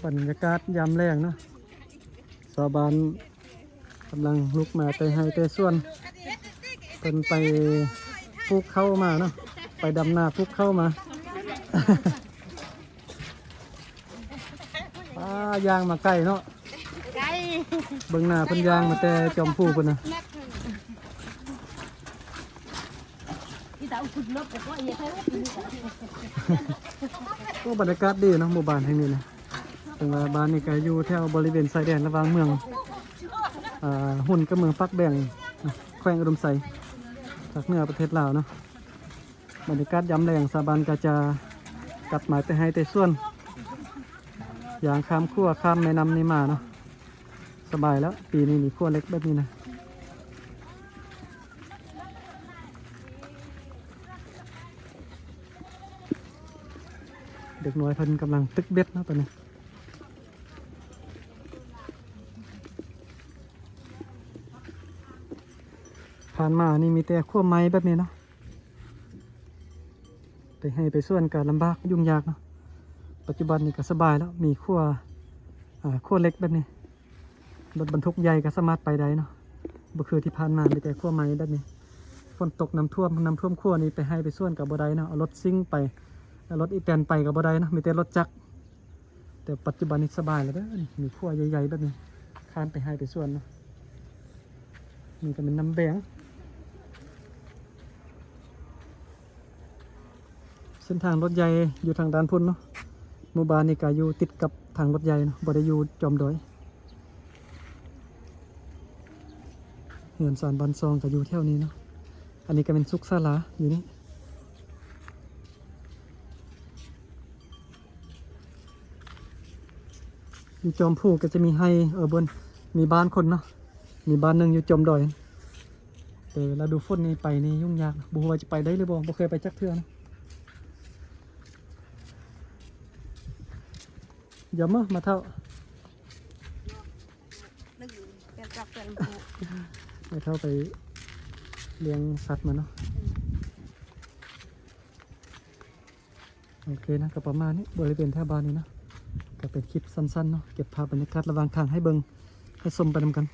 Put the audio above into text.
ບັນຍາກາດຍາມແລງເນາະ ຊາວບ້ານກຳລັງລຸກມາແຕ່ໄຮ່ແຕ່ສວນ ເພິ່ນໄປປູກເຂົ້າມາເນາະ ໄປດຳນາປູກເຂົ້າມາ. ປ້າ ຍ່າງມາໄກເນາະ ໄກ ເບິ່ງໜ້າເພິ່ນຍ່າງມາແຕ່ຈອມພູພຸ້ນນະ. ໂອ້ ບັນຍາກາດດີເນາະ ໝູ່ບ້ານແຫ່ງນີ້ນະ ເຊິ່ງວ່າບ້ານນີ້ກໍຢູ່ແຖວບໍລິເວນຊາຍແດນລະຫວ່າງເມືອງ ອາ ຮຸນກັບເມືອງປາກແບງ ແຂວງອຸດົມໄຊ ພາກເໜືອປະເທດລາວເນາະ. ບັນຍາກາດຍາມແລງ ຊາວບ້ານກໍຈະກັບມາແຕ່ໄຮ່ແຕ່ສວນ ຍ່າງຂ້າມຂົວຂ້າມແມ່ນ້ຳນີ້ມາເນາະ ສະບາຍແລ້ວ. ປີນີ້ມີຂົວເຫຼັກແບບນີ້ນະ ເດັກນ້ອຍເພິ່ນກຳລັງຕຶກເບັດເນາະຕອນນີ້. ຜ່ານມານີ້ມີແຕ່ຂົວໄມ້ແບບນີ້ເນາະ ໄປໄຮ່ໄປສວນກໍລຳບາກຫຍຸ້ງຍາກເນາະ. ປັດຈຸບັນນີ້ກໍສະບາຍແລ້ວ ມີຂົວ ອາ ຂົວເຫຼັກແບບນີ້ ລົດບັນທຸກໃຫຍ່ກໍສາມາດໄປໄດ້ເນາະ ບໍ່ຄືທີ່ຜ່ານມາມີແຕ່ຂົວໄມ້ແບບນີ້. ຝົນຕົກນ້ຳຖ້ວມ ນ້ຳຖ້ວມຂົວນີ້ ໄປໄຮ່ໄປສວນກໍບໍ່ໄດ້ເນາະ ເອົາລົດຊິງໄປ ເອົາລົດອີແຕນໄປກໍບໍ່ໄດ້ເນາະ ມີແຕ່ລົດຈັກ. ແຕ່ປັດຈຸບັນນີ້ສະບາຍແລ້ວເດີ ນີ້ມີຂົວໃຫຍ່ໆແບບນີ້ ຂ້າມໄປໄຮ່ໄປສວນເນາະ. ນີ້ກໍແມ່ນນ້ຳແບງ ເສັ້ນທາງລົດໃຫຍ່ຢູ່ທາງດ້ານພຸ້ນເນາະ. ໝູ່ບ້ານນີ້ກໍຢູ່ຕິດກັບທາງລົດໃຫຍ່ເນາະ ບໍ່ໄດ້ຢູ່ຈອມດອຍ. ເຮືອນຊານບ້ານຊ່ອງກໍຢູ່ແຖວນີ້ເນາະ. ອັນນີ້ກໍແມ່ນສຸກສາລາຢູ່ນີ້. ຢູ່ຈອມພູກໍຈະມີໄຮ່ ເອີ ເບິ່ນ ມີບ້ານຄົນເນາະ ມີບ້ານໜຶ່ງຢູ່ຈອມດອຍ. ແຕ່ລະດູຝົນນີ້ໄປນີ້ຫຍຸ້ງຍາກ ບໍ່ຮູ້ວ່າຈະໄປໄດ້ຫຼືບໍ່ ບໍ່ເຄີຍໄປຈັກເທື່ອນະ. ຢ່າມາ ມາເຖົ້າ ແມ່ເຖົ້າໄປລ້ຽງສັດມາເນາະ. ໂອເຄນະ ກໍປະມານນີ້ ບໍລິເວນແຖວບ້ານນີ້ເນາະ ກໍເປັນຄລິບສັ້ນໆເນາະ ເກັບພາບບັນຍາກາດລະຫວ່າງທາງໃຫ້ເບິ່ງ ໃຫ້ຊົມໄປນຳກັນ.